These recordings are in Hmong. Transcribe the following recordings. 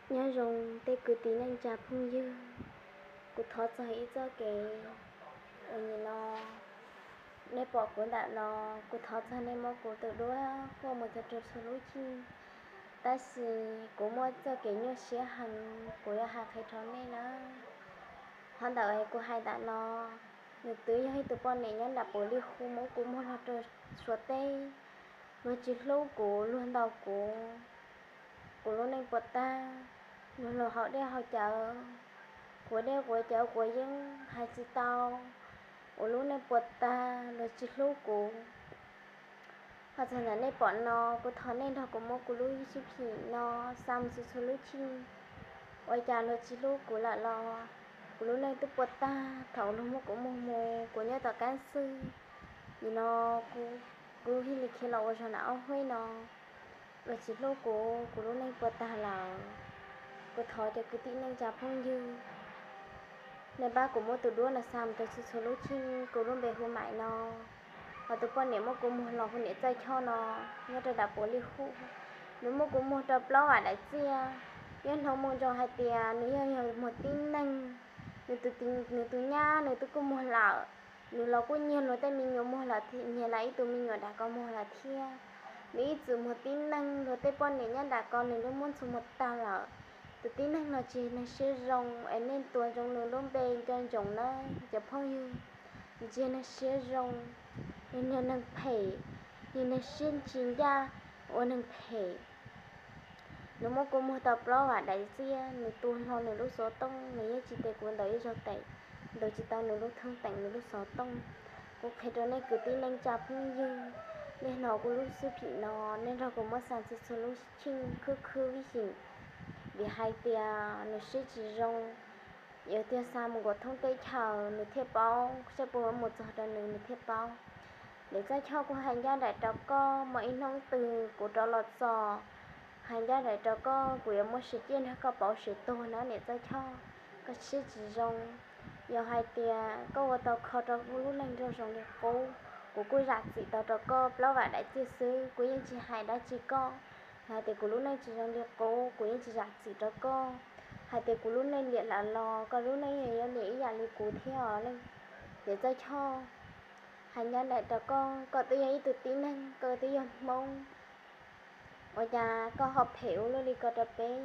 Nyob zoo tej kwv tij neej tsa phooj ywg, kuv thov txog ib txoj kev uas nim no nej pom kuv ntawm no, kuv thov txog nej muab kuv tus duab kuaj mus txog rau txhua lub cim. Tab sis kuv muaj txoj kev nyuaj siab heev, kuv yuav hais qhia rau nej na. Qhov ntawm kuv hais ntawm no, nws twb yog ib tug poj niam nyob nram puv li hu muab kuv muag los rau Suav teb. Luag tsis hlub kuv, luag ntaus kuv, kuv lub neej puas tag, luag los haus dej haus cawv, quav dej quav cawv quav yeeb hais tsis tau, kuv lub neej puas tag, luag tsis hlub kuv. Ho txog ntawm nej pom no, kuv thov nej nrog kuv muab kuv lub sib phim no xa mus txhua txhua lub cim. Ua cas luag tsis hlub kuv lawm los kuv lub neej twb puas tag thaum luag muab kuv muag mus, kuv nyob tom qab xwb. Nim no kuv thiaj li khiav los ua zog nram ob hueb no. Luag tsis hlub kuv, kuv lub neej puas tag lawm. Kuv thov cov kwv tij neej tsa phooj ywg, nej pab kuv muab tus duab no xa mus rau txhua txhua lub cim. Kuv lub npe hu Maim no. Ho tus poj niam muab kuv muag los hu niam Txawj Choj no, nyob rau nram puv li hu. Nws muab kuv muag rau plaub vam daim txiaj. Nyob hnov mus zoo hais tias nws yog yog muag tib neeg. Nws tus, nws tus nyab nws twb kuj muag lawm. Nws los kuj nyiag luag tej me nyuam muag lawm, nyiag lawv ib tug me nyuam nram ko muag lawm thiab. Nws ib txwm muag tib neeg, luag tej poj niam nyob nram ko nws twb muab ntxuag muag tag lawm. Tus tib neeg no tsis yog neeg siab zoo, es nej tuav ntsoov nws lub npe nco ntsoov nawb cov phooj ywg. Tsis yog neeg siab zoo, nws yog neeg phem, nws yog neeg siab tsis ncaj, ua neeg phem. Nws muab kuv muag tau plaub vam daim txiaj, nws tua hlo nws lub xov tooj, nws yeej tsis tes kuv ntaus ib zaug tes, ntaus tsis tau nws lub thoob teem nws lub xov tooj. Kuv qhia rau nej kwv tij neej tsa phooj ywg, nej hnov kuv lub sib phim no, nej nrog kuv muab xa txhua txhua lub cim khwb khwb vib xim. Vim hais tias nws siab tsis zoo, yuav tuag xa mus nkaus thoob teb chaws nws thiaj paub, saib puas yuav mus txog rau nws nws thiaj paub. Niam Txawj Choj, kuv hais ncaj nraim rau koj, muaj ib hnub twg kuv rov los txog, hais ncaj nraim rau koj, kuv yuav muab siv ciaj nrog koj pauv siv tuag na niam Txawj Choj. Koj siab tsis zoo, yog hais tias koj ua tau kho rau kuv lub neej zoo zoo li qub, kuv kuj zam txim tau rau koj plaub vam daim txiaj xwb, kuv yeej tsis hais dab tsi koj. Yog hais tias kuv lub neej tsis zoo li qub, kuv yeej tsis zam txim rau koj. Hais tias kuv lub neej liam lawm los koj lub neej yeej yuav liam ib yam li kuv thiab os niam Txawj Choj. Hais ncaj nraim rau koj, koj twb yog ib tug tib neeg, koj twb yog Hmoob, ua cas koj ho phem ua luaj li ko rau peb?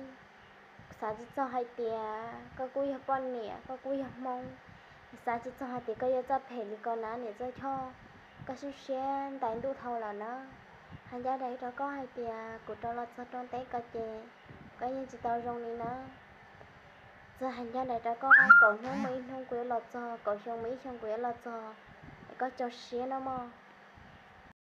Xav tsis txog hais tias koj kuj yog poj niam, koj kuj yog Hmoob, xav tsis txog hais tias koj yuav txawj phem li ko na niam Txawj Choj. Koj siab siab ntais ntuj dhau lawm na. Hais ncaj nraim rau koj hais tias kuv rov los txog rau teb ko ces koj yeej tsis tau zoo li na. Txawm hais ncaj nraim rau koj, kaum hnub muaj ib hnub kuv yuav los txog, kaum xyoo muaj ib xyoo kuv yuav los txog, es koj tso siab no mog.